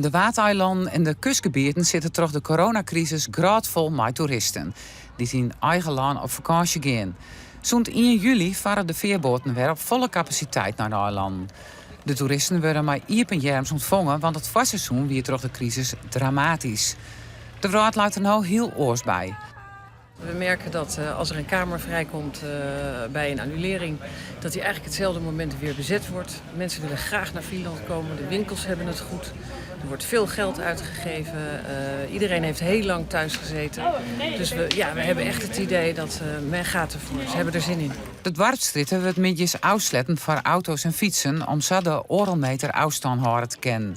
De Waadeilannen en de kustgebieten sitte troch de coronakrisis grôtfol mei toeristen dy't yn eigen lân op fakânsje gean. Sûnt ien july farre de fearboaten wer op folle kapasiteit nei de eilannen. De toeristen wurde mei iepen earms ûntfongen, want it foarseizoen wie troch de krisis dramatysk. De wrâld leit der no hiel oars by. We merken dat eh, als er een kamer vrijkomt eh, bij een annulering, dat die eigenlijk hetzelfde moment weer bezet wordt. Mensen willen graag naar Vlieland komen, de winkels hebben het goed. Er wordt veel geld uitgegeven. Uh, iedereen heeft heel lang thuis gezeten. Dus we, ja, we hebben echt het idee dat uh, men gaat ervoor. Ze hebben er zin in. De doarpsstrjitte wurdt middeis ôfsletten foar auto's en fytsen om sa de oardel meter ôfstân hâlde te kinnen.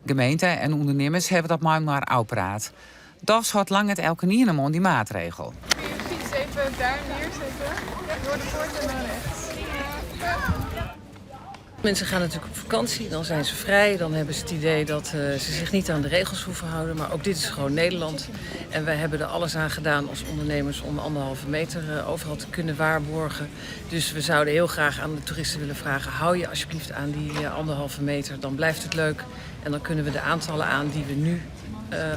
Gemeente en ûndernimmers hawwe dat mei-inoar ôfpraat. Dochs hâldt lang net elkenien him oan dy maatregel. Kun je de fiets even daar neerzetten? Door de poort en dan rechts. Mensen gaan natuurlijk op vakantie, dan zijn ze vrij. Dan hebben ze het idee dat uh, ze zich niet aan de regels hoeven houden. Maar ook dit is gewoon Nederland. En wij hebben er alles aan gedaan als ondernemers om 1,5 meter overal te kunnen waarborgen. Dus we zouden heel graag aan de toeristen willen vragen: hou je alsjeblieft aan die 1,5 meter, dan blijft het leuk. En dan kunnen we de aantallen aan die we nu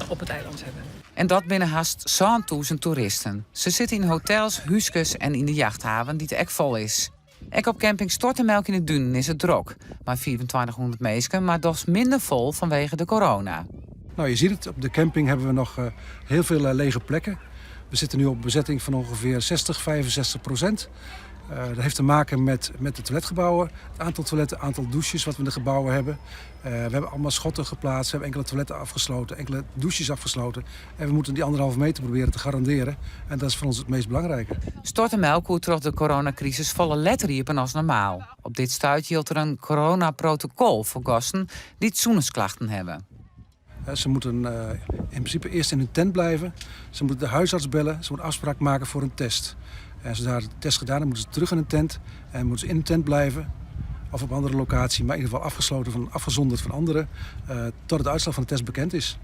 op het eiland hebben. En dat binne hast 7000 toeristen. Se sitte yn hotels, húskes en yn de jachthaven dy't ek fol is. Ek op camping Stortemelk yn de dunen is it drok. Mei 2500 minsken, mar dochs minder fol fanwege de corona. Nou, je ziet het, op de camping hebben we nog heel veel lege plekken. We zitten nu op bezetting van ongeveer 60, 65%. Dat heeft te maken met de toiletgebouwen. Het aantal toiletten, het aantal douches wat we in de gebouwen hebben. We hebben allemaal schotten geplaatst, we hebben enkele toiletten afgesloten, enkele douches afgesloten. En we moeten die 1,5 meter proberen te garanderen. En dat is voor ons het meest belangrijke. Stortemelk koe troch de coronacrisis folle letter iepen as normaal. Op dit stuit jildt der in coronaprotokol foar gasten dy't sûnensklachten hawwe. Ze moeten in principe eerst in hun tent blijven. Ze moeten de huisarts bellen. Ze moeten afspraak maken voor een test. En als ze daar de test gedaan hebben, moeten ze terug in een tent. En moeten ze in een tent blijven. Of op een andere locatie, maar in ieder geval afgesloten van, afgezonderd van anderen. Tot de uitslag van de test bekend is.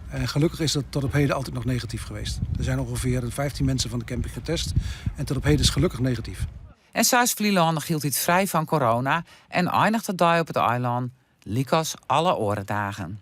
En gelukkig is dat tot op heden altijd nog negatief geweest. Er zijn ongeveer 15 mensen van de camping getest. En tot op heden is gelukkig negatief. En sa is Flylân noch hieltyd frij fan corona en einiget de dei op it eilân, lykas alle oare dagen.